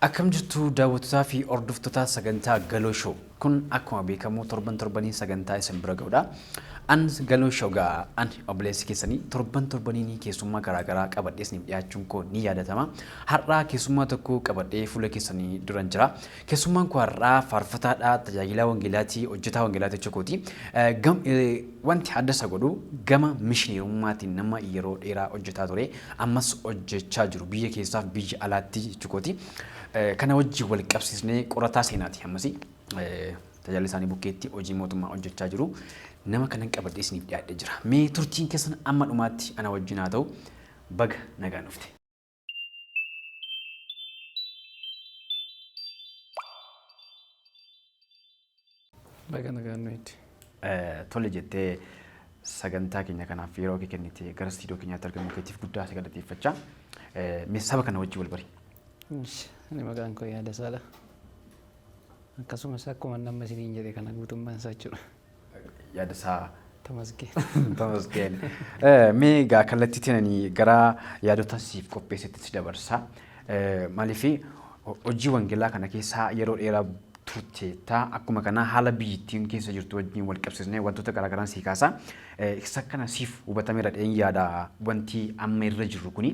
Akkam jirtu daawwattootaa fi hordoftoota sagantaa Galoo Show. Kun akkuma beekamu torban torbanii sagantaa isin bira ga'udha. An Galoo Show gaa ani obboleessi keessanii torban torbaniin keessummaa garaagaraa qabadhee isiniif dhiyaachuun koo ni yaadatama. Har'aa keessummaa tokko qabadhee fuula keessanii duran jira. Keessummaan koo har'aa faarfataadha, tajaajilaa wangeelaatii, hojjetaa wangeelaatii jechuu kooti. Wanti adda isa godhu gama mishineerummaatiin nama yeroo dheeraa hojjetaa ture, ammas hojjechaa jiru biyya keessaaf biyya alaatti jechuu kooti. Kana wajjin wal qabsiisnee qorataa seenaati ammas tajaajila isaanii bukkeetti hojii mootummaa hojjechaa jiru. Nama kanan qabadhee isiniif dhiyaadhee jira. Mee turtiin keessan amma dhumaatti ana wajjin haa ta'u. Baga nagaan dhufte. Baga nagaan nu eegde. Tole jettee sagantaa keenya kanaaf yeroo kee kennitee gara istiidiyoo keenyaatti argamuu keetiif guddaa si galateeffachaa. Mee saba kana wajjin wal bari. Ani maqaan koo Yaadasaadha. Akkasumas akkuma nama isiniin jedhe kana guutummaan isaa jechuudha. Yaadasaa Tamasgeen. Tamasgeen. Mee egaa kallattiitiin ani gara yaadota siif qopheessetti si dabarsa. Maaliif hojii wangeelaa kana keessa yeroo dheeraa turteetta. Akkuma kana haala biyyittiin keessa jirtu wajjin wal qabsiisnee wantoota garaagaraan sii kaasa. Isa kana siif hubatameera dheen yaada wanti amma irra jirru kuni.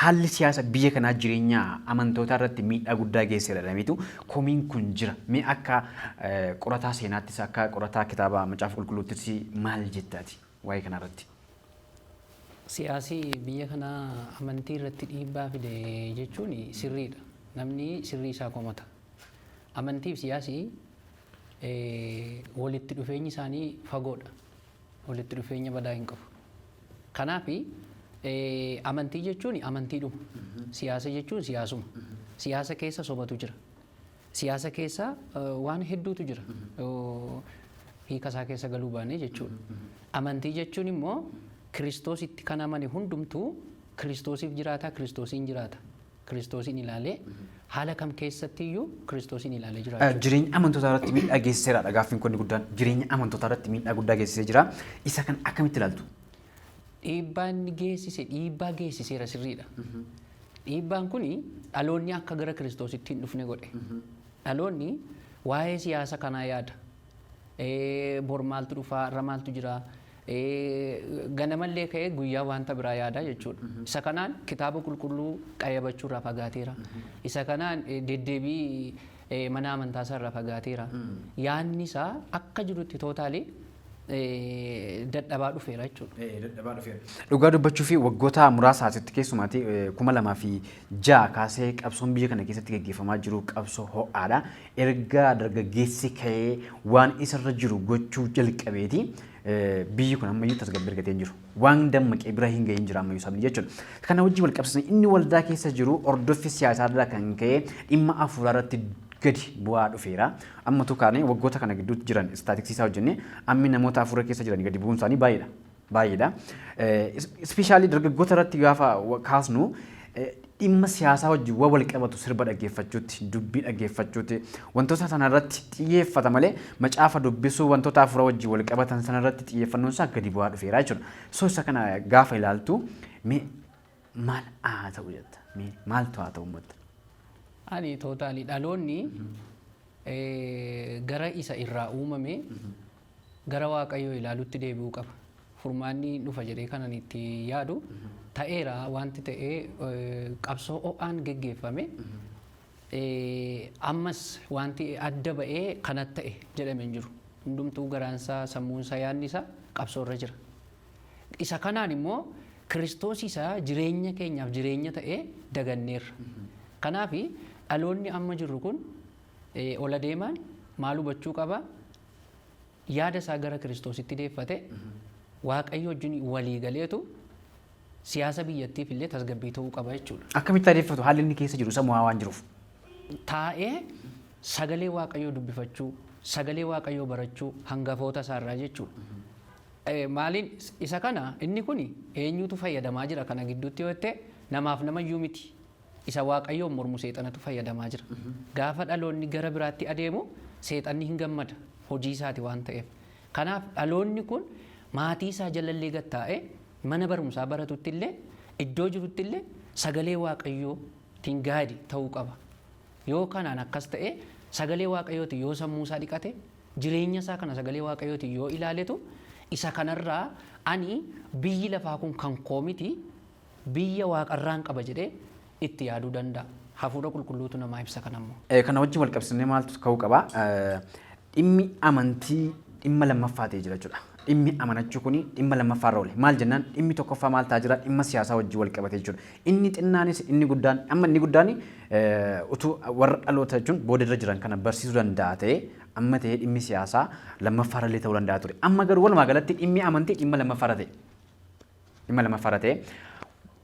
Haalli siyaasa biyya kanaa jireenya amantootaa irratti miidhaa guddaa geesseera jedhameetu komiin kun jira. Mee akka qorataa seenaattis akka qorataa kitaaba macaafa qulqulluuttis maal jetta ati waa'ee kana irratti? Siyaasi biyya kanaa amantii irratti dhiibbaa fide jechuun sirriidha. Namni sirrii isaa komata. Amantii fi siyaasi walitti dhufeenyi isaanii fagoodha. Walitti dhufeenya badaa hin qabu. Kanaaf amantii jechuun amantiidhuma. Siyaasa jechuun siyaasuma. Siyaasa keessa sobatu jira. Siyaasa keessa waan hedduutu jira. Hiika isaa keessa galuu baanee jechuudha. Amantii jechuun immoo Kiristoositti kan amane hundumtuu Kiristoosiif jiraata, Kiristoosiin jiraata. Kiristoosiin ilaalee haala kam keessatti iyyuu Kiristoosiin ilaalee jiraachuu. Jireenya amantootaa irratti miidhaa geessiseera gaaffiin kun guddaan. Jireenya amantootaa irratti miidhaa guddaa geessisee jira. Isa kan akkamitti ilaaltu? Dhiibbaa inni geessise dhiibbaa geessiseera sirriidha. Dhiibbaan kun dhaloonni akka gara Kiristoositti hin dhufne godhe. Dhaloonni waa'ee siyaasa kanaa yaada. Bor maaltu dhufaa, har'a maaltu jira, ganamallee ka'ee guyyaa wanta biraa yaada jechuudha. Isa kanaan kitaaba qulqulluu qayyabachuu irraa fagaateera. Isa kanaan deddeebii mana amantaa isaa irraa fagaateera. Yaadni isaa akka jirutti tootaalii dadhabaa dhufeera jechuudha. Dadhabaa dhufeera. Dhugaa dubbachuu fi waggoota muraasa asitti keessumaatti 2006 kaasee qabsoon biyya kana keessatti gaggeeffamaa jiru qabsoo ho'aadha. Erga dargaggeessi ka'ee waan isarra jiru gochuu jalqabeeti biyyi kun ammayyuu tasgabbii argatee hin jiru. Waan dammaqee bira hin gahin jira ammayyuu sabni jechuudha. Kana wajjin wal qabsiisanii inni waldaa keessa jiru hordoffii siyaasaa irraa kan ka'e dhimma hafuuraa irratti gadi bu'aa dhufeera. Amma utuu kaanee waggoota kana gidduutti jiran istaatiksii isaa hojjennee ammi namoota hafuura keessa jiran gadi bu'uun isaanii baay'eedha. Baay'eedha. Ispeeshaalii dargaggoota irratti gaafa kaasnu dhimma siyaasaa wajjin waan wal qabatu sirba dhaggeeffachuutti, dubbii dhaggeeffachuutti, wantoota sana irratti xiyyeeffata malee macaafa dubbisuu wantoota hafuura wajjin wal qabatan sana irratti xiyyeeffannoon isaa gadi bu'aa dhufeera jechuudha. So isa kana gaafa ilaaltu mee maal haa ta'u jetta? Mee maaltu haa ta'u uummata? Ani tootaalii dhaloonni gara isa irraa uumame gara Waaqayyoo ilaalutti deebi'uu qaba. Furmaanni dhufa jedhee kanan itti yaadu ta'eera wanti ta'ee qabsoo ho'aan geggeeffame ammas wanti adda ba'ee kana ta'e jedhame hin jiru. Hundumtuu garaansaa sammuunsaa yaadni isaa qabsoo irra jira. Isa kanaan immoo Kiristoos isa jireenya keenyaaf jireenya ta'e daganneerra. Kanaaf dhaloonni amma jirru kun ol adeemaan maal hubachuu qaba? Yaada isaa gara Kiristoositti deeffate Waaqayyo wajjin walii galeetu siyaasa biyyattiif illee tasgabbii ta'uu qaba jechuudha. Akkamitti adeeffatu haalli inni keessa jiru isa mo'aa waan jiruuf? Taa'ee sagalee Waaqayyoo dubbifachuu, sagalee Waaqayyoo barachuu hangafoota isaarraa jechuudha. Maaliin isa kana inni kun eenyutu fayyadamaa jira kana gidduutti yoo jette namaaf namayyuu miti. Isa Waaqayyoon mormu seexanatu fayyadamaa jira. Gaafa dhaloonni gara biraatti adeemu seexanni hin gammada hojii isaati waan ta'eef. Kanaaf dhaloonni kun maatii isaa jalallee gad taa'ee mana barumsaa baratutti illee iddoo jirutti illee sagalee Waaqayyootiin gaadi ta'uu qaba. Yoo kanaan akkas ta'e, sagalee Waaqayyooti yoo sammuu isaa dhiqate, jireenya isaa kana sagalee Waaqayyooti yoo ilaaletu, isa kanarraa ani biyyi lafaa kun kan koo miti, biyya waaqarraan qaba jedhee itti yaaduu danda'a. Hafuura Qulqulluutu namaa ibsa kanammoo. Kana wajjin wal qabsiisnee maaltu ka'uu qaba? Dhimmi amantii dhimma lammaffaa ta'ee jira jechuudha. Dhimmi amanachuu kuni dhimma lammaffaarra oole. Maal jennaan, dhimmi tokkoffaa maal ta'aa jira? Dhimma siyaasaa wajjin wal qabatee jechuudha. Inni xinnaanis inni guddaan, amma inni guddaan utuu warra dhaloota jechuun boodarra jiran kana barsiisuu danda'a ta'ee, amma ta'ee dhimmi siyaasaa lammaffaarra illee ta'uu danda'a ture. Amma garuu walumaa galatti dhimmi amantii dhimma lammaffaarra ta'e. Dhimma lammaffaarra ta'e,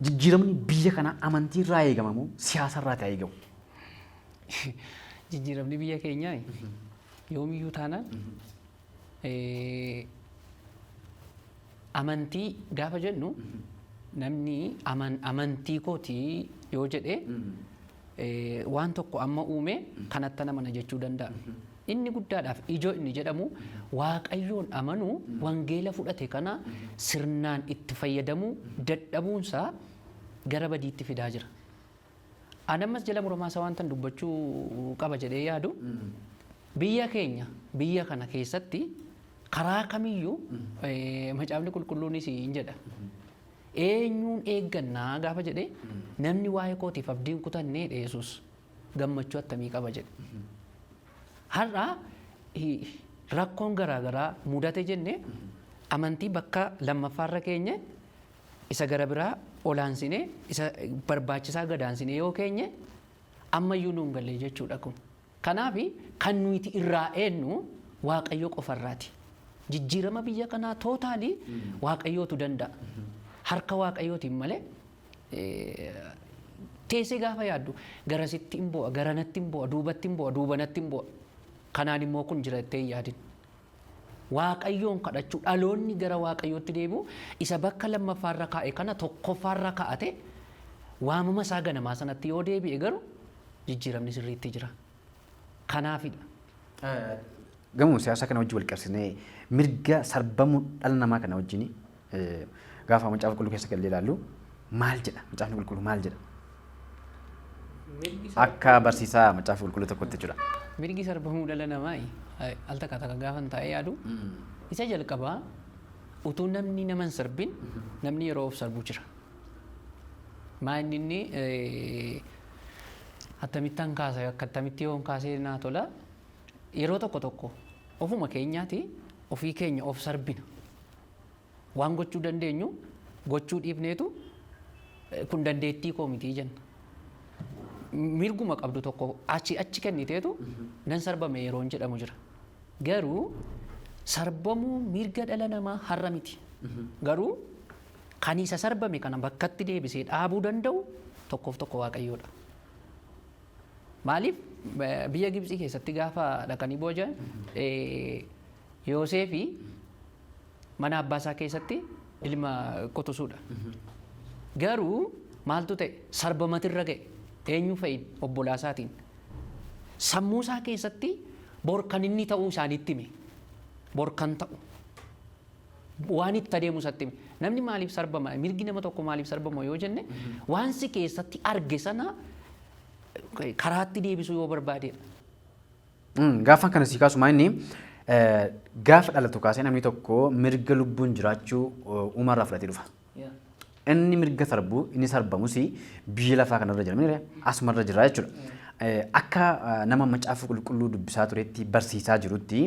jijjiiramni biyya kanaa amantii irraa eegama moo siyaasa irraa ta'ee eegamu? Jijjiiramni biyya keenyaa yoomiyyuu taanaan amantii gaafa jennu, namni amantii kooti yoo jedhe, waan tokko amma uume kanatti amana jechuu danda'a. Inni guddaadhaaf ijoo inni jedhamu Waaqayyoon amanuu, wangeela fudhate kana sirnaan itti fayyadamuu dadhabuunsaa gara badiitti fidaa jira. Ani ammas jala muramaasa waantan dubbachuu qaba jedhee yaadu, biyya keenya biyya kana keessatti karaa kamiyyuu Macaafni Qulqulluunis hin jedha. Eenyuun eeggannaa gaafa jedhee, namni waa'ee kootiif abdiin kutannee Yesuus gammachuu attamii qaba jedhe. Har'a rakkoon garaagaraa mudate jenne, amantii bakka lammaffaarra keenye, isa gara biraa olaansinee, isa barbaachisaa gadaansinee yoo keenye, ammayyuu nuun galle jechuudha kun. Kanaaf kan nuti irraa eennu Waaqayyo qofarraati. Jijjiirama biyya kanaa totally Waaqayyootu danda'a. Harka Waaqayyootiin malee teessee gaafa yaaddu garasitti hin bu'a, garanatti hin bu'a, duubatti hin bu'a, duubanatti hin bu'a. Kanaan immoo kun jira jettee hin yaadin. Waaqayyoon kadhachuu, dhaloonni gara Waaqayyootti deebi'u, isa bakka lammaffaarra kaa'e kana tokkoffaarra kaa'ate, waamama isaa ganamaa sanatti yoo deebi'e garuu jijjiiramni sirriitti jira. Kanaafidha. Gamoo siyaasaa kana wajjin wal qabsiisnee, mirga sarbamuu dhala namaa kana wajjin gaafa Macaafa Qulqulluu keessa galee ilaallu maal jedha? Macaafni Qulqulluu maal jedha? Akka barsiisaa Macaafa Qulqulluu tokkotti jechuudha. Mirgi sarbamuu dhala namaa al takka takka gaafa taa'ee yaadu, isa jalqabaa utuu namni nama hin sarbin namni yeroo of sarbu jira. Maa inni akkamittan kaasa, akka akkamitti yoon kaasee naa tola, yeroo tokko tokko ofuma keenyaati ofii keenya of sarbina. Waan gochuu dandeenyu gochuu dhiifneetu kun dandeettii koo mitii jenna. Mirguma qabdu tokko achi achi kenniteetu nan sarbame yeroon jedhamu jira. Garuu sarbamuu mirga dhala namaa har'a miti. Garuu kan isa sarbame kana bakkatti deebisee dhaabuu danda'u tokkoof tokko Waaqayyoodha. Maaliif, biyya Gibxii keessatti gaafa dhaqanii booji'an, Yooseefi mana abbaa isaa keessatti ilma quxisuudha. Garuu maaltu ta'e? Sarbamatirra ga'e. Eenyu fa'iin? Obbolaa isaatiin. Sammuu isaa keessatti bor kan inni ta'uu isaanitti hime. Bor kan ta'u. Waan itti adeemu isatti hime. Namni maaliif sarbama? Mirgi nama tokko maaliif sarbama yoo jenne, waan si keessatti arge sana karaatti deebisuu yoo barbaadedha. Gaafa kana si kaasuma, inni gaafa dhalatu kaasee namni tokko mirga lubbuun jiraachuu uumarraa fudhatee dhufa. Inni mirga sarbu, inni sarbamus biyya lafaa kanarra jira. Mini asumarra jira jechuudha. Akka nama Macaafa Qulqulluu dubbisaa turetti, barsiisaa jirutti,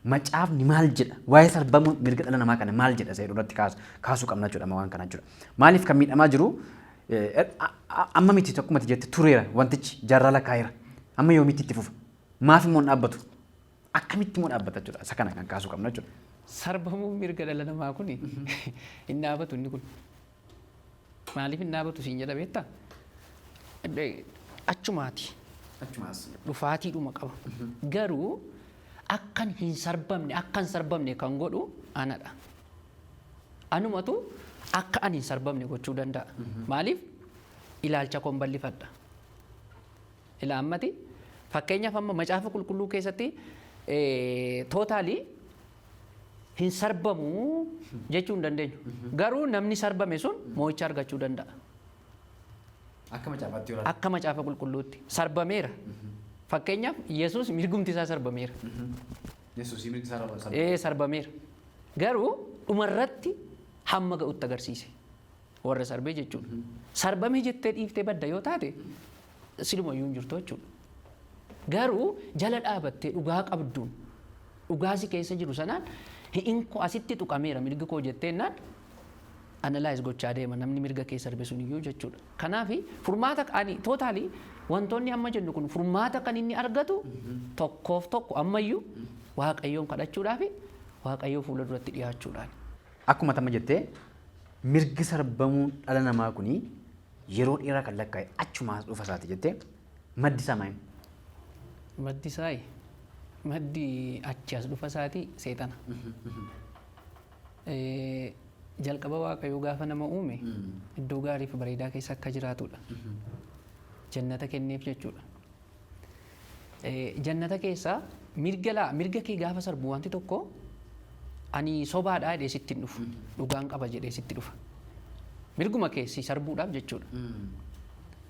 macaafni maal jedha? Waa'ee sarbamuu mirga dhala namaa kana maal jedha? Isa irratti kaasuu qabna jechuudha waan kana jechuudha. Maaliif kan miidhamaa jiru amma miti, akkuma jette tureera, wantichi jaarraa lakkaa'eera. Amma yoomitti itti fufa? Maaf immoo hin dhaabbatu? Akkamitti immoo dhaabbata jechuudha? Isa kana kan kaasuu qabna jechuudha. Sarbamuun mirga dhala namaa kun hin dhaabatu inni kun. Maaliif hin dhaabatu siin jedha beektaa? Achumaati. Achumaas. Dhufaatiidhuma qaba. Garuu akkan hin sarbamne, akka hin sarbamne kan godhu anadha. Anumatu akka ani hin sarbamne gochuu danda'a. Maaliif? Ilaalcha koon bal'ifadha. Ila ammati fakkeenyaaf amma Macaafa Qulqulluu keessatti totally hin sarbamu jechuu hin dandeenyu. Garuu namni sarbame sun moo'icha argachuu danda'a. Akka macaafaatti yoo Akka Macaafa Qulqulluutti sarbameera. Fakkeenyaaf, Yesuus mirgumti isaa sarbameera. Yesuus mirgi isaa Ee, sarbameera. Garuu dhumarratti hamma ga'utti agarsiise. Warra sarbee jechuudha. Sarbamee jettee dhiiftee badda yoo taate, silumayyuu hin jirtu jechuudha. Garuu jala dhaabattee dhugaa qabduun, dhugaa si keessa jiru sanaan, hi'in koo asitti tuqameera, mirgi koo jetteennaan, analyze gochaa deema namni mirga kee sarbe sun iyyuu jechuudha. Kanaaf furmaata ani totally wantoonni amma jennu kun furmaata kan inni argatu tokkoof tokko ammayyuu Waaqayyoon kadhachuudhaa fi Waaqayyoo fuula duratti dhiyaachuudhaan. Akkuma tamma jettee, mirgi sarbamuu dhala namaa kuni yeroo dheeraa kan lakkaa'e achumaa dhufa isaati jettee, maddi isaa maali? Maddi isaa, maddi achi as dhufa isaati seexana. Jalqaba Waaqayyoo gaafa nama uume iddoo gaarii fi bareedaa keessa akka jiraatudha. Jannata kenneef jechuudha. Jannata keessa mirga laa mirga kee gaafa sarbu, wanti tokko ani sobaadhaa jedhee sitti hin dhufu. Dhugaan qaba jedhee sitti dhufa. Mirguma kee si sarbuudhaaf jechuudha.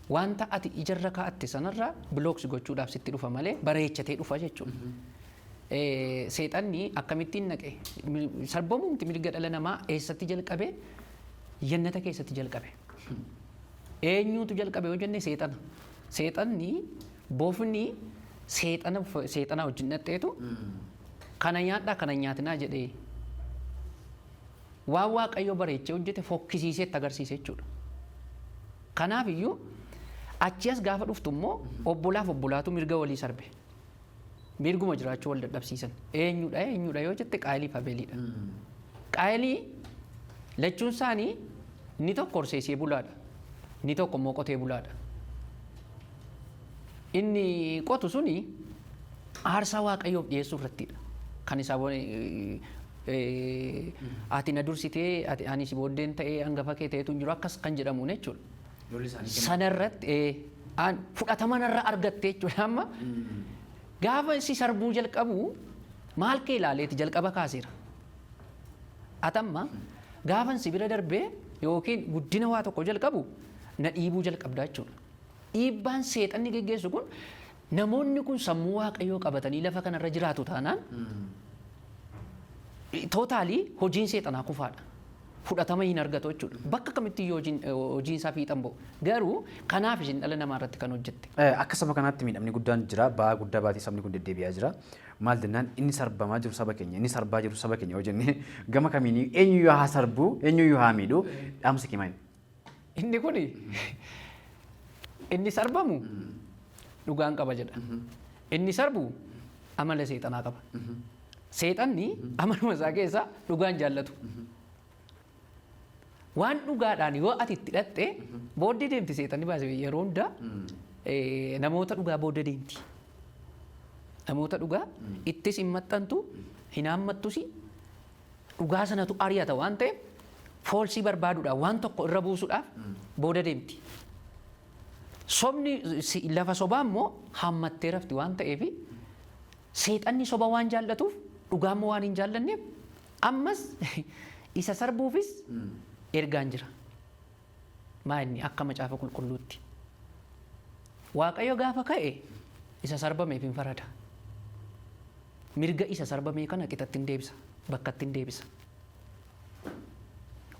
Wanta ati ijarra kaa'atte sanarraa block gochuudhaaf sitti dhufa malee bareechatee dhufa jechuudha. Seexanni akkamittiin naqe? Sarbamumti mirga dhala namaa eessatti jalqabe? Jannata keessatti jalqabe. Eenyutu jalqabe yoo jenne, seexana. Seexanni, bofni seexana seexana wajjin dhaqxeetu kana nyaadhaa, kana nyaatinaa jedhee waan Waaqayyo bareechee hojjete fokkisiisee itti agarsiise jechuudha. Kanaaf iyyuu achi as gaafa dhuftu immoo obbolaaf obbolaatu mirga walii sarbe. Mirguma jiraachuu wal dadhabsiisan. Eenyudha, eenyudha yoo jette, Qaayilii fi Abeeliidha. Qaayilii lachuun isaanii inni tokko horsiisee bulaadha. Inni tokko immoo qotee bulaadha. Inni qotu suni aarsaa Waaqayyoof dhiyeessuu irrattidha. Kan isaa ati na dursitee, ati ani si booddeen ta'ee hangafa kee ta'etu hin jiru, akkas kan jedhamuun jechuudha. Lolli isaanii kenna. Sanarratti fudhatama narra argatte jechuudha. Amma gaafa si sarbuu jalqabu maal kee ilaaleeti jalqaba kaaseera. Atamma gaafan si bira darbee yookiin guddina waa tokko jalqabu na dhiibuu jalqabda jechuudha. Dhiibbaan seexanni geggeessu kun, namoonni kun sammuu Waaqayyoo qabatanii lafa kanarra jiraatu taanaan, totally hojiin seexanaa kufaadha. Fudhatama hin argatu jechuudha. Bakka kamitti iyyuu hojiin isaa fiixan ba'u. Garuu kanaaf isin dhala namaa irratti kan hojjette. Akka saba kanaatti miidhamni guddaan jira. Ba'aa guddaa baatee sabni kun deddeebi'aa jira. Maal jennaan, inni sarbamaa jiru saba keenya, inni sarbaa jiru saba keenya yoo jenne, gama kamiin eenyuyyuu haa sarbu, eenyuyyuu haa miidhu, dhaamsi kee maali? Inni kun, inni sarbamu dhugaan qaba jedha. Inni sarbu amala seexanaa qaba. Seexanni amaluma isaa keessaa dhugaan jaallatu. Waan dhugaadhaan yoo ati itti hidhatte booddee deemti. Seexanni baase yeroo hundaa namoota dhugaa booda deemti. Namoota dhugaa ittis hin maxxantu, hin haammattus, dhugaa sanatu ari'ata waan ta'eef false barbaaduudhaaf, waan tokko irra buusuudhaaf booda deemti. Sobni lafa sobaa immoo haammattee rafti waan ta'eef, seexanni soba waan jaallatuuf, dhugaa immoo waan hin jaallanneef, ammas isa sarbuufis ergaan jira. Maa inni akka Macaafa Qulqulluutti. Waaqayyo gaafa ka'e isa sarbameef hin farada. Mirga isa sarbamee kana qixatti hin deebisa. Bakkatti hin deebisa.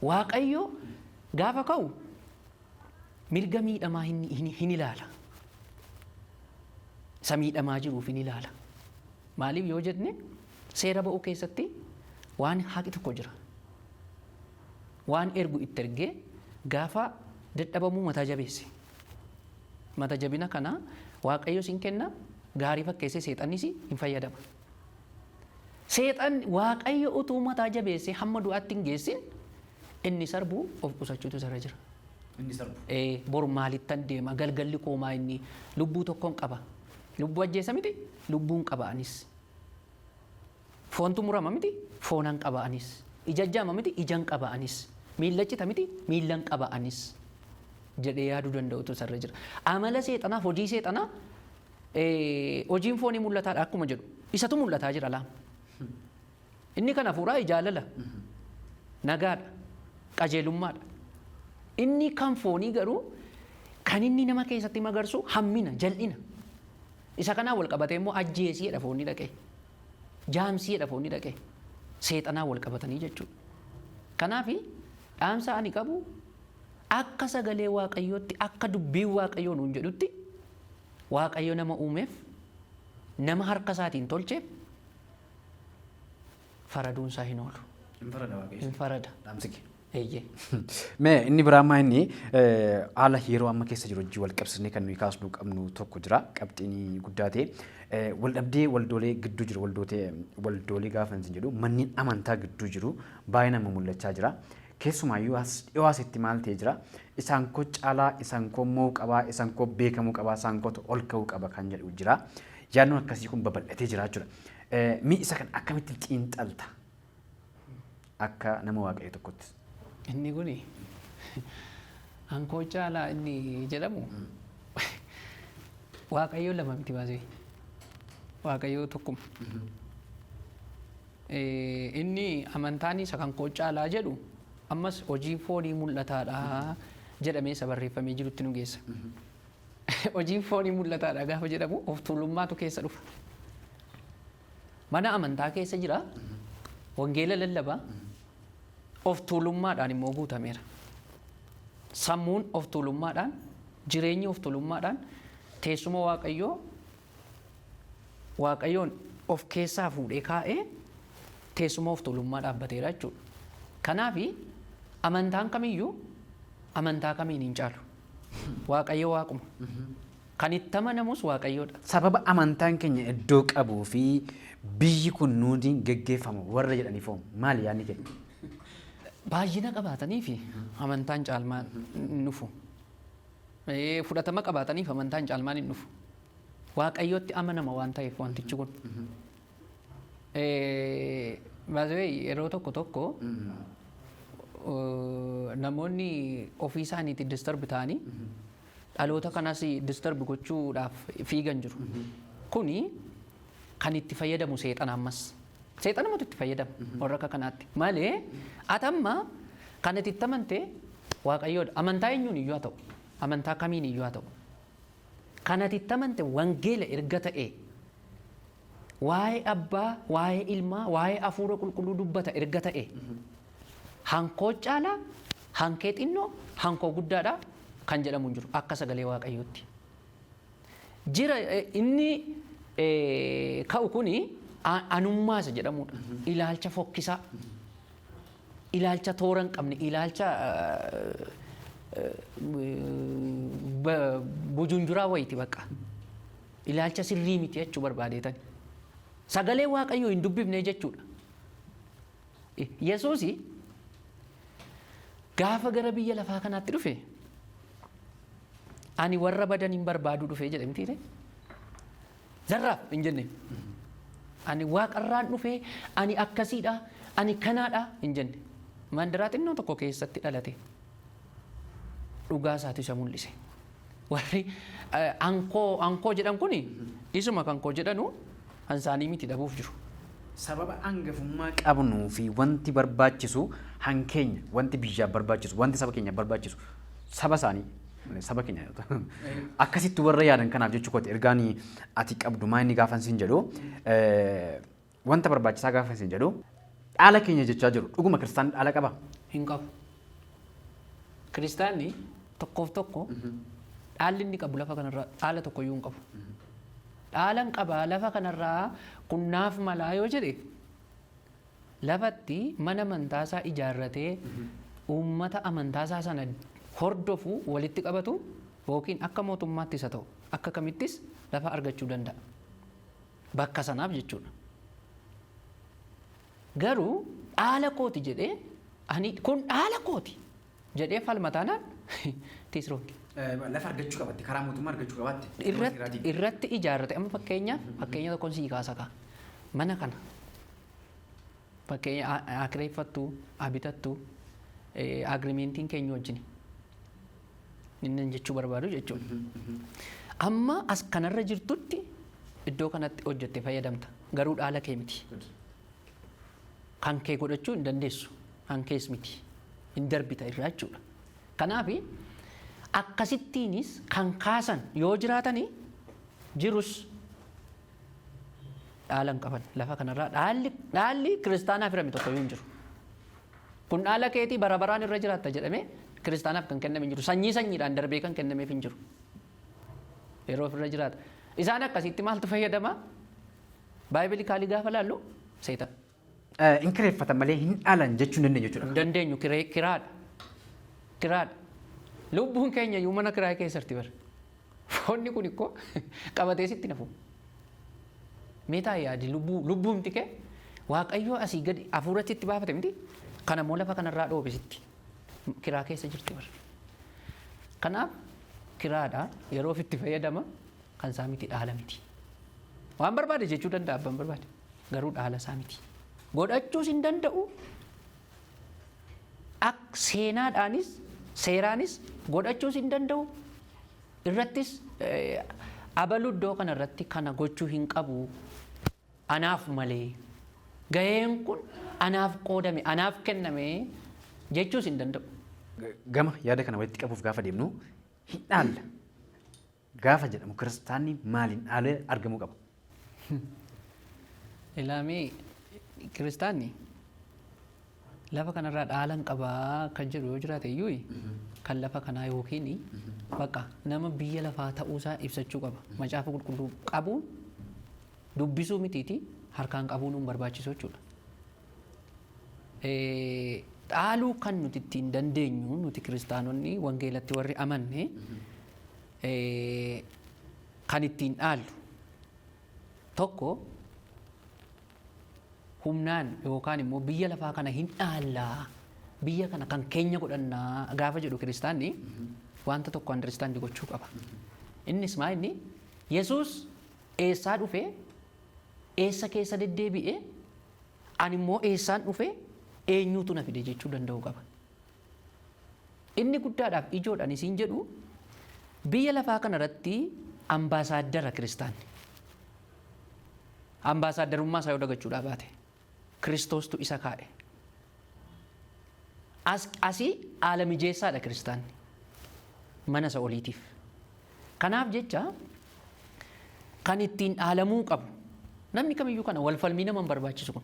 Waaqayyo gaafa ka'u mirga miidhamaa hin ilaala. Isa miidhamaa jiruuf hin ilaala. Maaliif yoo jenne, seera ba'uu keessatti waan haqi tokko jira. Waan ergu itti ergee gaafa dadhabamuu mataa jabeesse. Mata jabina kana Waaqayyo sin kenna, gaarii fakkeessee seexannis hin fayyadama. Seexan Waaqayyo utuu mataa jabeessee hamma du'aatti hin geessin, inni sarbu of qusachuutu isarra jira. Inni sarbu. Ee, bor maalittan deema? Galgalli koomaa inni lubbuu tokkon qaba. Lubbuu ajjeesa miti, lubbuun qaba anis. Foontu murama miti, foonan qaba anis. Ija jaama miti, ijan qaba anis. Miilla cita miti, miillan qaba anis. Jedhee yaaduu danda'utu isarra jira. Amala seexanaaf hojii seexanaa, hojiin foonii mul'ataadha akkuma jedhu, isatu mul'ataa jira laama. Inni kan hafuuraa jaalala, nagaadha, qajeelummaadha. Inni kan foonii garuu kan inni nama keessatti magarsu hammina, jal'ina. Isa kanaan wal qabatee immoo ajjeesiidha foonni dhaqee. Jaamsiidha foonni dhaqee. Seexanaa wal qabatanii jechuudha. Kanaaf dhaamsa ani qabu, akka sagalee Waaqayyootti, akka dubbiin Waaqayyoo nuun jedhutti, Waaqayyo nama uumeef, nama harka isaatiin tolcheef faraduun isaa hin oolu. Hin farada Waaqayyo. Hin farada. Dhaamsi kee. Eeyyee. Mee inni biraa ammaa inni haala yeroo amma keessa jiru wajjin wal qabsiisnee kan nuyi kaasnuu qabnu tokko jira. Qabxiin guddaa ta'e wal dhabdee waldoolee gidduu jiru, waldoolee gaafa isin jedhu manneen amantaa gidduu jiru baay'ee nama mul'achaa jira. Keessumaayyuu as dhiyoo asitti maal ta'ee jira? Isaan koo caalaa, isaan koo mo'uu qabaa, isaan koo beekamuu qabaa, isaan kootu ol ka'uu qaba kan jedhu jira. Yaadnoon akkasii kun babal'atee jira jechuudha. Mi isa kan akkamitti xiinxalta akka nama Waaqayyo tokkotti? Inni kuni hankoo caalaa inni jedhamu, Waaqayyo lama miti baasee. Waaqayyo tokkuma. Inni amantaan isa kan koo caalaa jedhu ammas hojii foonii mul'ataadha jedhamee isa barreeffamee jirutti nu geessa. Hojiin foonii mul'ataadha gaafa jedhamu of tuulummaatu keessa dhufa. Mana amantaa keessa jira. Wangeela lallabaa. Of tuulummaadhaan immoo guutameera. Sammuun of tuulummaadhaan, jireenyi of tuulummaadhaan teessuma Waaqayyoo, Waaqayyoon of keessaa fuudhee kaa'ee teessuma of tuulummaa dhaabbateera jechuudha. Kanaaf amantaan kamiyyuu amantaa kamiin hin caalu. Waaqayyo Waaquma. Kan itti amanamus Waaqayyoodha. Sababa amantaan keenya iddoo qabuu fi biyyi kun nuutiin geggeeffama warra jedhaniif hoo maali yaadni kee? Baay'ina qabaatanii fi amantaan caalmaan hin dhufu. Fudhatama qabaataniif amantaan caalmaan hin dhufu. Waaqayyootti amanama waan ta'eef wantichi kun. Baay'ee yeroo tokko tokko namoonni ofii isaaniitti disturb ta'anii dhaloota kanas disturb gochuudhaaf fiigan jiru. Kuni kan itti fayyadamu seexana ammas. Seexanumatu itti fayyadama warra akka kanaatti. Malee atamma kan itti amante Waaqayyoodha. Amantaa eenyuun iyyuu haa ta'u. Amantaa kamiin iyyuu haa ta'u. Kan ati itti amante wangeela erga ta'e, waa'ee abbaa, waa'ee ilmaa, waa'ee hafuura qulqulluu dubbata erga ta'e, hankoo caalaa, hankee xinnoo, hankoo guddaadha kan jedhamu hin jiru akka sagalee Waaqayyootti. Jira inni ka'u kuni anummaa isa jedhamudha. Ilaalcha fokkisaa, ilaalcha toora hin qabne, ilaalcha bujunjuraa wayiiti bakka. Ilaalcha sirrii miti jechuu barbaadeetan. Sagalee Waaqayyoo hin dubbifne jechuudha. Yesuusi gaafa gara biyya lafaa kanaatti dhufe, "Ani warra badan hin barbaadu dhufe" jedhe mitiire? Zarraaf hin jenne. "Ani waaqarraan dhufe, ani akkasiidha, ani kanaadha" hin jenne. Mandaraa xinnoo tokko keessatti dhalate. Dhugaa isaatu isa mul'ise. Warri ankoo ankoo jedhan kuni isuma kan koo jedhanu kan isaanii miti dhabuuf jiru. Sababa hangafummaa qabnuu fi wanti barbaachisu hankeenya, wanti biyyaaf barbaachisu, wanti saba keenyaaf barbaachisu saba isaanii, saba keenya akkasitti warra yaadan kanaaf jechuu kooti. Ergaan ati qabdu maa inni gaafa sin jedhu, wanta barbaachisaa gaafa sin jedhu, dhaala keenya jechaa jiru. Dhuguma kiristaan dhaala qaba? Hin qabu. Kiristaanni tokkoof tokko dhaalli inni qabu lafa kanarraa dhaala tokkoyyuu hin qabu. Dhaalan qabaa lafa kanarraa kunnaaf malaa yoo jedhe, lafatti mana amantaasaa ijaarratee uummata amantaasaa sana hordofu walitti qabatu yookiin akka mootummaattis haa ta'u akka kamittis lafa argachuu danda'a. Bakka sanaaf jechuudha. Garuu dhaala kooti jedhee, ani kun dhaala kooti jedhee falma taanaan tiisroonki. Lafa argachuu qabatti, karaa mootummaa argachuu qabaatti. Irratti ijaarrate, amma fakkeenyaaf fakkeenya tokkoon sii kaasa kaa, mana kana fakkeenya akireeffattu, abitattu, agreementiin keenya wajjin inni jechuu barbaadu jechuudha. Amma as kanarra jirtutti iddoo kanatti hojjette fayyadamta, garuu dhaala kee miti. Kan kee godhachuu hin dandeessu, kan kees miti, hin darbita irraa jechuudha. Kanaaf akkasittiinis kan kaasan yoo jiraatanii jirus. Dhaala hin qaban lafa kanarraa dhaalli kiristaanaaf hirame tokko iyyuu hin jiru. Kun dhaala keetii bara baraan irra jiraatta jedhamee kiristaanaaf kan kenname hin jiru. Sanyii sanyiidhaan darbee kan kennameef hin jiru. Yeroo ofirra jiraata. Isaan akkasitti maaltu fayyadama? Biblically gaafa laallu seexan. Hin kireeffatan malee hin dhaalan jechuu hin dandeenyu jechuudha. Hin dandeenyu, kiraadha. Kiraadha. Lubbuun keenya iyyuu mana kiraa keessatti bara. Foonni kun ikkoo qabatee sitti nafu. Meetaa yaadi, lubbuumti kee Waaqayyo asii gadi hafuuratti itti baafate miti. Kana immoo lafa kanarraa dhoobe sitti. Kiraa keessa jirti bara. Kanaaf kiraadha, yeroo ofitti fayyadama, kan isaa miti, dhaala miti. Waan barbaade jechuu danda'a abbaan barbaade, garuu dhaala isaa miti. Godhachuus hin danda'u. Ak seenaadhaanis seeraanis godhachuus hin danda'u. Irrattis abalu iddoo kana irratti kana gochuu hin qabu. Anaaf malee gaheen kun anaaf qoodame, anaaf kenname jechuus hin danda'u. Gama yaada kana walitti qabuuf gaafa deemnu, hin dhaalla gaafa jedhamu kiristaanni maaliin dhaalee argamuu qaba? Ilaamee, kiristaanni lafa kanarraa dhaalan qabaa kan jedhu yoo jiraate iyyuu, kan lafa kanaa yookiin bakka nama biyya lafaa ta'uusaa ibsachuu qaba. Macaafa Qulqulluu qabuun dubbisuu mitiiti, harkaan qabuun hin barbaachisu jechuudha. Dhaaluu kan nuti ittiin dandeenyu, nuti kiristaanonni wangeelatti warri amanne kan ittiin dhaallu tokko humnaan yookaan immoo biyya lafaa kana hin dhaallaa, biyya kana kan keenya godhannaa gaafa jedhu, kiristaanni wanta tokko understand gochuu qaba. Innis maa inni? Yesuus eessaa dhufe? Eessa keessa deddeebi'e? Ani immoo eessaan dhufe? Eenyuutu na fide jechuu danda'uu qaba. Inni guddaadhaaf ijoodhaan isiin jedhu, biyya lafaa kanarratti ambaasaaddara kiristaanni. Ambaasaadarummaa isaa yoo dagachuudhaa baate, Kiristoostu isa kaa'e. Asii haala mijeessaadha kiristaanni mana isa oliitiif. Kanaaf jecha kan ittiin dhaalamuu qabu namni kamiyyuu kana wal falmii nama hin barbaachisu kun.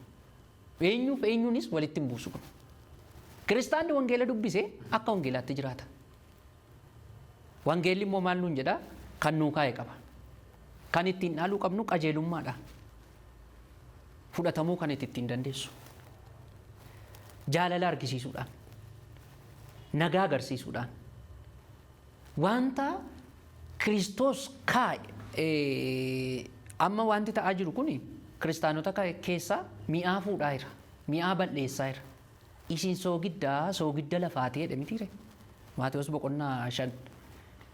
Eenyuuf eenyuunis walitti hin buusu kun. Kiristaanni wangeela dubbise akka wangeelaatti jiraata. Wangeelli immoo maal nuun jedhaa? Kan nuu kaa'e qaba. Kan ittiin dhaaluu qabnu qajeelummaadha. Fudhatamuu kan itti ittiin dandeessu. Jaalala argisiisuudhaan. Nagaa agarsiisuudhaan. Wanta Kiristoos kaa'e, amma wanti ta'aa jiru kun kiristaanota keessaa mi'aa fuudhaa jira. Mi'aa balleessaa jira. Isin soogiddaa, soogidda lafaati jedhe mitiire. Maatewos boqonnaa 5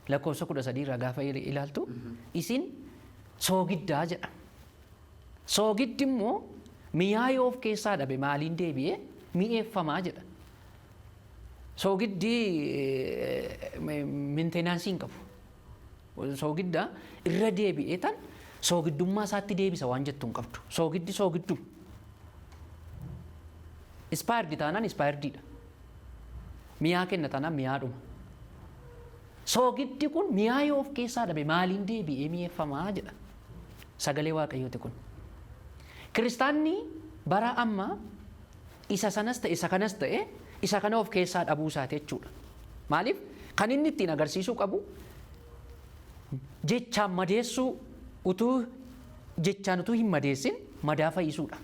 lakkoofsa 13 irraa gaafa ilaaltu, isin soogiddaa jedha. Soogiddi immoo mi'aa yoo of keessaa dhabe maaliin deebi'ee mi'eeffamaa jedha. Soogiddi maintenance hin qabu. Soogidda irra deebi'ee tan soogiddummaa isaatti deebisa waan jettu hin qabdu. Soogiddi soogidduma. Expired taanaan expired dha. Mi'aa kenna taanaan mi'aadhuma. Soogiddi kun mi'aa yoo of keessaa dhabe maaliin deebi'ee mi'eeffamaa jedha. Sagalee Waaqayyooti kun. Kiristaanni bara ammaa isa sanas ta'e, isa kanas ta'e, isa kana of keessaa dhabuu isaati jechuudha. Maaliif? Kan inni ittiin agarsiisuu qabu jechaan madeessuu utuu jechaan utuu hin madeessin madaa fayyisuudha.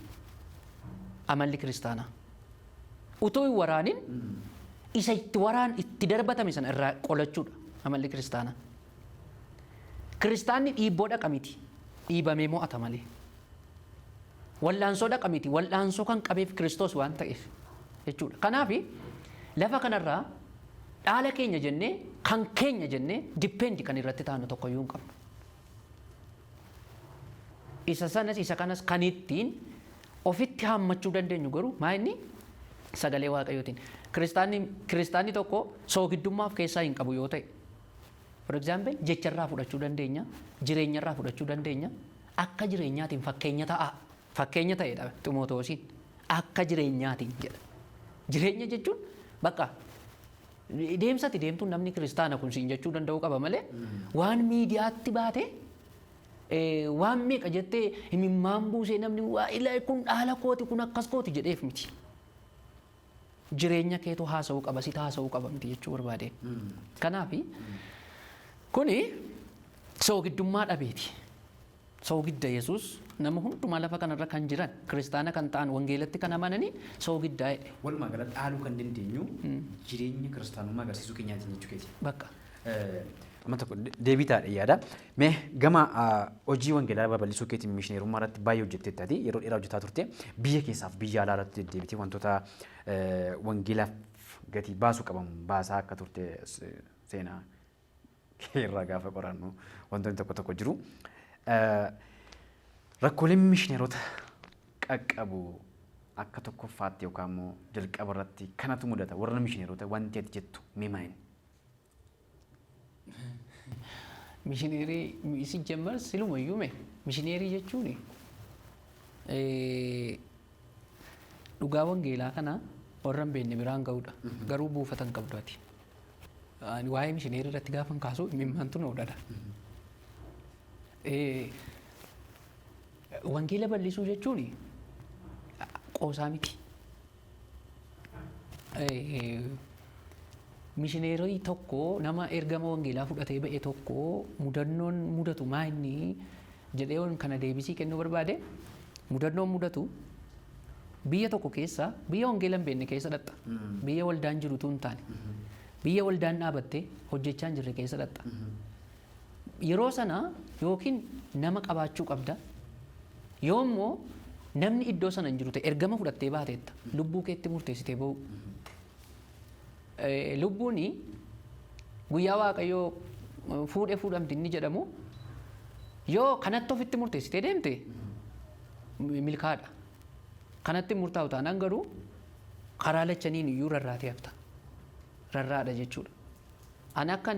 Amalli kiristaanaa. Utuu hin waraanin isa itti waraan itti darbatame sana irraa qolachuudha amalli kiristaanaa. Kiristaanni dhiibboo dhaqa miti. Dhiibamee mo'ata malee. Wal'aansoo dhaqa miti. Wal'aansoo kan qabeef Kiristoos waan ta'eef jechuudha. Kanaaf lafa kanarraa dhaala keenya jennee, kan keenya jennee depend kan irratti taanu tokkoyyuu hin qabnu. Isa sanas isa kanas kan ittiin ofitti haammachuu dandeenyu garuu maa inni? Sagalee Waaqayyootiin. Kiristaanni tokko soogiddummaa of keessaa hin qabu yoo ta'e, for example, jecharraa fudhachuu dandeenya, jireenyarraa fudhachuu dandeenya, akka jireenyaatiin fakkeenya ta'a. Fakkeenya ta'edha Ximootewosiin. Akka jireenyaatiin jedha. Jireenya jechuun bakka deemsati deemtuun namni kiristaana kun siin jechuu danda'uu qaba malee waan miidiyaatti baate Waan meeqa jettee himimmaan buusee namni waa ilaa kun dhaala kooti, kun akkas kooti jedheef miti. Jireenya keetu haasa'uu qaba, situ haasa'uu qaba miti jechuu barbaadeen. Kanaaf kuni soogidummaa dhabeeti. Soogidda Yesuus nama hundumaa lafa kanarra kan jiran, kiristaana kan ta'an, wangeelatti kan amananii soogiddaa jedhe. Walumaa galatti dhaaluu kan dandeenyu jireenya kiristaanummaa agarsiisuu keenyaatiin jechuu keeti. Bakka. Amma tokko deebii taadha yaada. Mee gama hojii wangeelaa babal'isuu keetiin mishineerummaa irratti baay'ee hojjetteetti, yeroo dheeraa hojjetaa turte, biyya keessaaf biyya alaa irratti deddeebitee wantoota wangeelaaf gatii baasuu qaban baasaa akka turte seenaa irraa gaafa qorannu wantoonni tokko tokko jiru. Rakkooleen mishineerota qaqqabu akka tokkoffaatti yookaan immoo jalqaba irratti kanatu mudata warra mishineerota wanti ati jettu mee maali? Mishineerii ሲጀመር silumayyuu mee mishineerii jechuun dhugaa wangeelaa kana warra hin beekne biraan ga'uudha. Garuu buufata hin qabdu ati. Ani waa'ee mishineerii irratti gaafan kaasu imimmaantu na hodhadha. Wangeela bal'isuu jechuun qoosaa miti. Mishineerii tokko, nama ergama wangeelaa fudhatee ba'e tokko, mudannoon mudatu maa inni jedhee kana deebisii kennuu barbaade, mudannoon mudatu biyya tokko keessa, biyya wangeela hin beekne keessa dhaxxa. Biyya waldaan jirutu hin taane. Biyya waldaan dhaabattee hojjechaa hin jirre keessa dhaxxa. Yeroo sana yookiin nama qabaachuu qabda. Yoo immoo namni iddoo sana hin jiru ta'e, ergama fudhattee baateetta. Lubbuu keetti murteessitee ba'u. Lubbuun guyyaa Waaqayyoo fuudhee fuudhamti inni jedhamu, yoo kanatti ofitti murteessitee deemte milkaadha. Kanatti murtaa'u taanaan garuu karaa lachaniin iyyuu rarraatee hafta. Rarraadha jechuudha. Ani akkan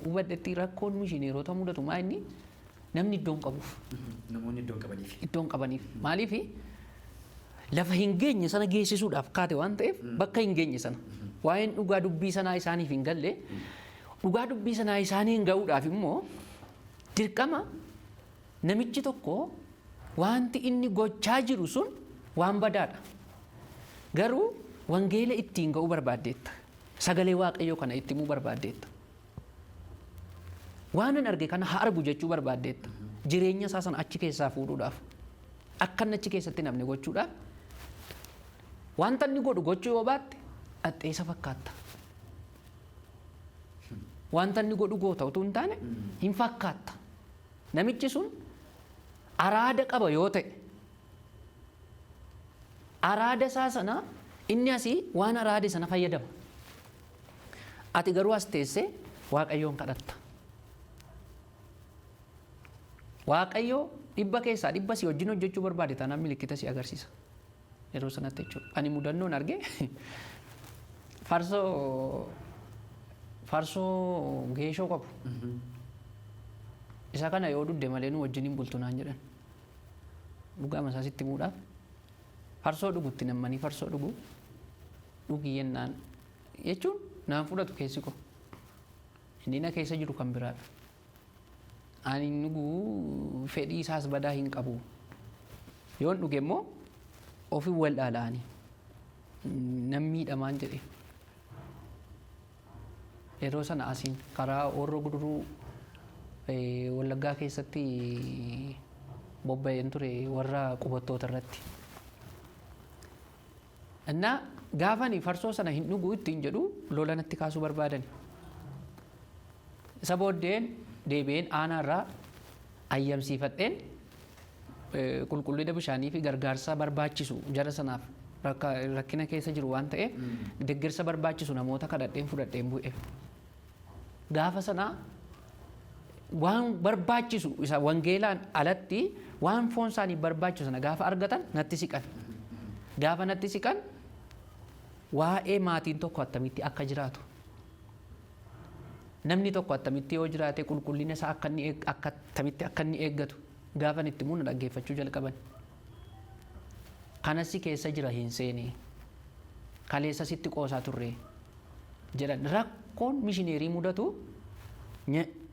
hubadhetti rakkoon mishineerota mudatu maa inni namni iddoo hin qabuuf. Namoonni iddoo hin qabaniif. Iddoo hin qabaniif. Maaliif? Lafa hin geenye sana geessisuudhaaf kaate waan ta'eef, bakka hin geenye sana. Waa'een dhugaa dubbii sanaa isaaniif hin galle, dhugaa dubbii sanaa isaanii hin ga'uudhaaf immoo dirqama namichi tokko wanti inni gochaa jiru sun waan badaadha. Garuu wangeela ittiin ga'uu barbaaddeetta. Sagalee Waaqayyoo kana itti himuu barbaaddeetta. Waan an arge kana haa argu jechuu barbaaddeetta. Jireenya isaa sana achi keessaa fuudhuudhaaf. Akka inni achi keessatti namni gochuudhaaf wanta inni godhu gochuu yoo baatte dhaxxeessa fakkaatta. Wanta inni godhu goota utuu hin taane hin fakkaatta. Namichi sun araada qaba yoo ta'e, araada isaa sana inni asii waan araade sana fayyadama. Ati garuu as teessee Waaqayyoon kadhatta. Waaqayyo 100% si wajjin hojjechuu barbaade taanaan milikkita si agarsiisa. Yeroo sanatti jechuudha. Ani mudannoon arge farsoo geeshoo qabu. Isa kana yoo dhugde malee nu wajjin hin bultu naan jedhan. Dhugaa masaa sitti himuudhaaf farsoo dhugutti nammanii farsoo dhugu dhugi jennaan jechuun naan fudhatu keessi koo. Inni na keessa jiru kan biraadha. Ani dhuguu fedhii isaas badaa hin qabu. Yoon dhuge immoo ofii wal dhaala'anii nan miidhamaan jedhe. Yeroo sana asiin karaa Horroo Guduruu Wallaggaa keessatti bobba'een ture warra qubattoota irratti. Innaa gaafani farsoo sana hin dhuguu ittiin jedhu lola natti kaasuu barbaadani. Isa booddeen deebi'een aanaarraa ayyamsiifadheen qulqullina bishaanii fi gargaarsa barbaachisu jara sanaaf, rakkina keessa jiru waan ta'eef deeggarsa barbaachisu namoota kadhadheen fudhadheen bu'e. Gaafa sanaa waan barbaachisu isa wangeelaan alatti waan foon isaanii barbaachisu sana gaafa argatan natti siqan. Gaafa natti siqan waa'ee maatiin tokko attamitti akka jiraatu, namni tokko attamitti yoo jiraate qulqullina isaa akka inni akka attamitti akka inni eeggatu gaafa itti muna dhaggeeffachuu jalqaban. Kanas keessa jira hin seene, kaleessa sitti qoosaa turre jedhan. Rakkoon mishineerii mudatu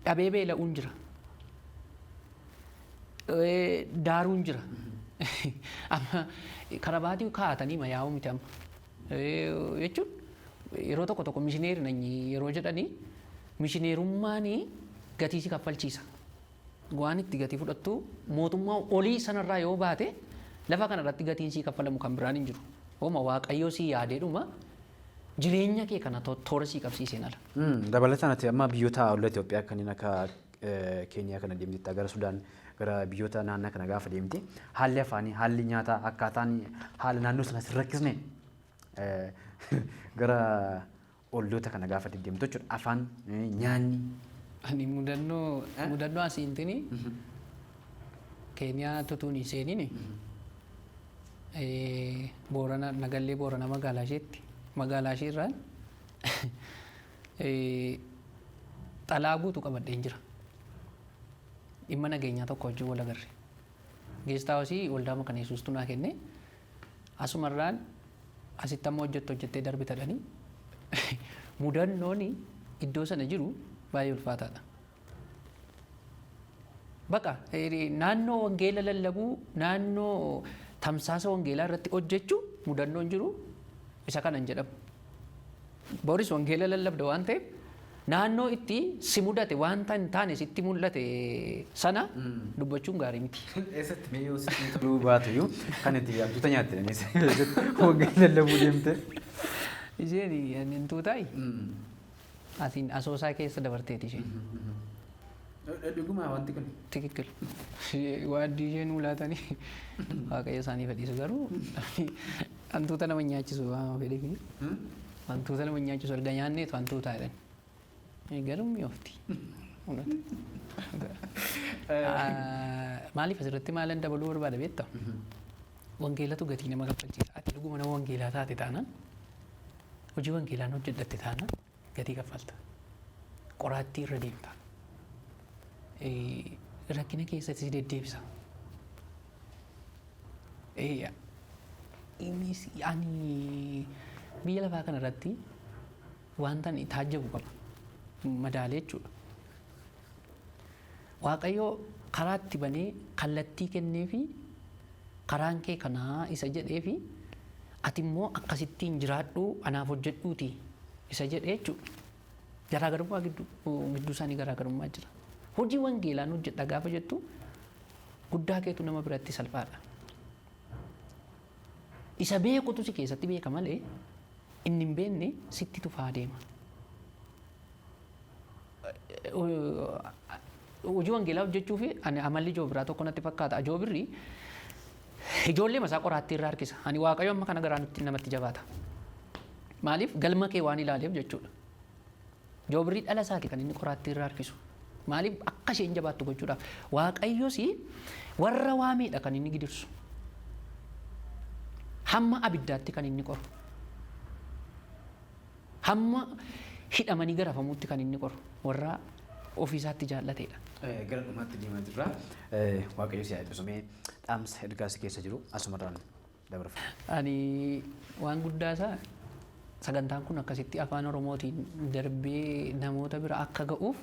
dhabee beela'uun jira. Daaruun jira. Amma karabaatii kaa'atanii mayaa'uu miti amma. Jechuun yeroo tokko tokko mishineeri nanyi yeroo jedhanii mishineerummaan gatii si kaffalchiisa. Waan itti gatii fudhattu mootummaa olii sanarraa yoo baate lafa kanarratti gatiin sii kaffalamu kan biraan hin jiru. Hooma Waaqayyoo sii yaadeedhuma jireenya kee kana toora sii qabsiiseen ala. Dabalataan ati amma biyyoota ollaa Itoophiyaa kanneen akka Keeniyaa kana deemtetta, gara Sudaan, gara biyyoota naannaa kana gaafa deemte, haalli afaanii, haalli nyaataa, akkaataan haala naannoo sana sin rakkisne gara olloota kana gaafa deddeemtu jechuudha? Afaan, nyaanni. Ani mudannoo asiintini Keeniyaa tutuun hin seenini Boorana, Nagallee Boorana, magaalaa isheetti, magaalaa ishee irraan xalaa guutuu qabadheen jira. Dhimma nageenyaa tokko wajjin wal agarre. Guest house waldaa Maqana Yesuustu naa kenne. Asumarraan asitti amma hojjettu hojjettee darbitadhanii mudannoon iddoo sana jiru baay'ee ulfaataadha. Baqa naannoo wangeela lallabuu, naannoo tamsaasa wangeelaa irratti hojjechuu mudannoon jiru isa kanan jedhamu. Boris wangeela lallabda waan ta'eef naannoo itti si mudate, wanta hin taane sitti mul'ate sana dubbachuun gaarii miti. Eessatti mee, yoo sitti toluu baatu iyyuu, kan itti hantuuta nyaatte wangeela lallabuu deemte? Isheen hantuutaayi asiin Asoosaa keessa dabarteeti isheen. Dhuguma wanti kun? Tikikil. Waaddii isheen ulaatanii Waaqayyo isaanii fedhisu, garuu hantuuta nama nyaachisu waan fedheef hantuuta nama nyaachisu erga nyaanneetu hantuutaa jedhan. Garuu mi'oofti. Maaliif asirratti maalan dabaluu barbaada beektaa? Wangeelatu gatii nama kaffalchiisa. Ati dhuguma nama wangeelaa taate taanaan, hojii wangeelaan hojjedhatte taanaan, gatii kaffalta. Qoraattii irra deemta. Rakkina keessatti si deddeebisa. Innis ani biyya lafaa kana irratti wanta ani taajjabu qaba. Madaalee jechuudha. Waaqayyo karaa itti banee kallattii kennee fi karaan kee kanaa isa jedhee fi ati immoo akkasittiin jiraadhu, anaaf hojjedhuuti isa jedhee jechuudha. Garaagarummaa gidduu gidduu isaanii garaagarummaa jira. Hojii wangeelaan hojjedha gaafa jettu guddaa keetu nama biratti salphaadha. Isa beekutu si keessatti beeka malee inni hin beekne sitti tufaa deema. Hojii wangeelaa hojjechuu fi ani amalli Joobiraa tokko natti fakkaata. Joobirri ijoollee masaa qoraattii irraa harkisa. Ani Waaqayyo amma kana garaa namatti jabaata. Maaliif? Galma kee waan ilaaleef jechuudha. Joobirri dhala isaati kan inni qoraattii irraa harkisu. Maaliif? Akka isheen jabaattu gochuudhaaf. Waaqayyos warra waameedha kan inni gidirsu. Hamma abiddaatti kan inni qoru. Hamma hidhamanii garafamuutti kan inni qoru. Warra ofiisaatti jaallateedha. Gara dhumaatti deemaa jirra. Waaqayyo si haa eebbisu. Mee dhaamsa ergaa si keessa jiru asumarraan dabarfa. Ani waan guddaa isaa sagantaan kun akkasitti afaan Oromootiin darbee namoota bira akka ga'uuf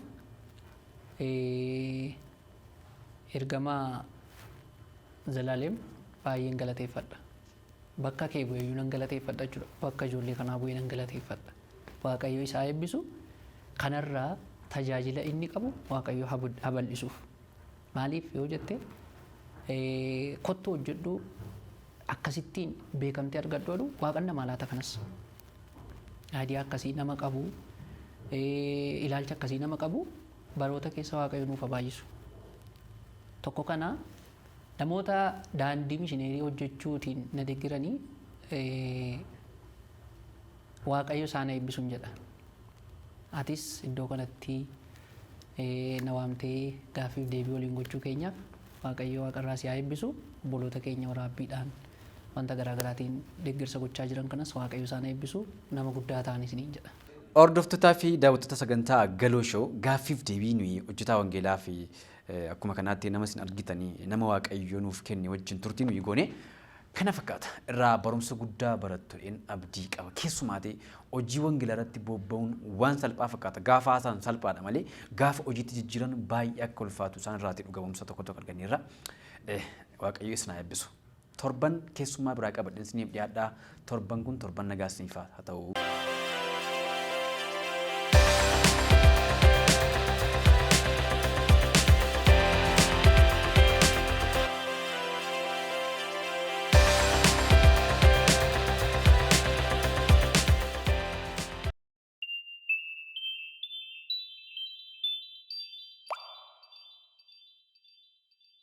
ergamaa Zalaaleem baay'een galateeffadha. Bakka kee bu'eeyyuu nan galateeffadha jechuudha. Bakka ijoollee kanaa bu'ee nan galateeffadha. Waaqayyo isaa eebbisu, kanarraa tajaajila inni qabu Waaqayyo haa bal'isuuf. Maaliif yoo jette, kottu hojjedhu, akkasittiin beekamtii argadhu jedhu, Waaqan namaa laata kanas. Idea akkasii nama qabu, ilaalcha akkasii nama qabu baroota keessa Waaqayyo nuuf haa baay'isu. Tokko kana, namoota daandii mishineerii hojjechuutiin na deeggaranii Waaqayyo isaan eebbisuun jedha. Atis iddoo kanatti na waamtee gaaffiif deebii waliin gochuu keenyaaf Waaqayyo waaqarraa si haa eebbisu. Obboloota keenya waraabbiidhaan wanta garaagaraatiin deeggarsa gochaa jiran kanas Waaqayyo isaan eebbisu, nama guddaa ta'an isiniin jedha. Hordoftootaa fi daawwattoota sagantaa Galoo Show, gaaffiif deebii nuyi hojjetaa wangeelaa fi akkuma kanaatti nama isin argitanii nama Waaqayyo nuuf kenne wajjin turtii nuyi goone kana fakkaata. Irraa barumsa guddaa barattuudhaan abdii qaba. Keessumaati hojii wangeelaa irratti bobba'uun waan salphaa fakkaata. Gaafa haasa'an salphaadha malee gaafa hojiitti jijjiiran baay'ee akka ulfaatu isaan irraatii dhuga ba'umsa tokko tokko arganneerra. Waaqayyo isin haa eebbisu. Torban keessummaa biraa qabadheen isiniif dhiyaadhaa. Torban kun torban nagaa isiniif haa ta'u.